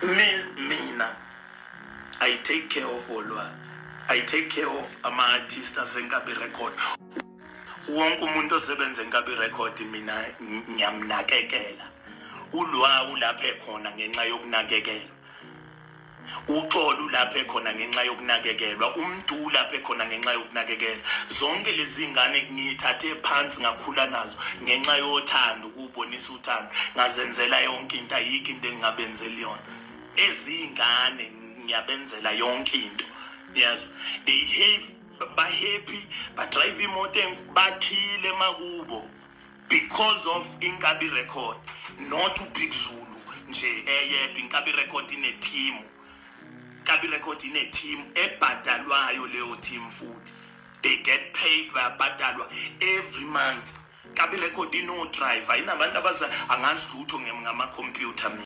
Mina I take care of olwa, I take care of ama-artist aseNkabi Record. Wonke umuntu osebenza eNkabi Record mina ngiyamnakekela. Ulwa ulapha ekhona ngenxa yokunakekelwa, uXolo ulapha ekhona ngenxa yokunakekelwa, uMdu ulapha ekhona ngenxa yokunakekelwa. Zonke lezi ngane ngiyithathe phansi, ngakhula nazo ngenxa yothando, ukubonisa uthando, ngazenzela yonke into. Ayikho into engingabenzeli yona ezingane, ngiyabenzela yonke into yazo. They happy, ba-happy, badrive imoto, bakhile makubo because of Inkabi Record, not uBig Zulu nje eyedwa. Inkabi Record ine-team, Inkabi Record ine-team ebhadalwayo. Leyo team futhi they get paid, bayabhadalwa every month. Inkabi Record ino-driver, inabantu abaza. Angazi lutho ngamakhompyutha mina.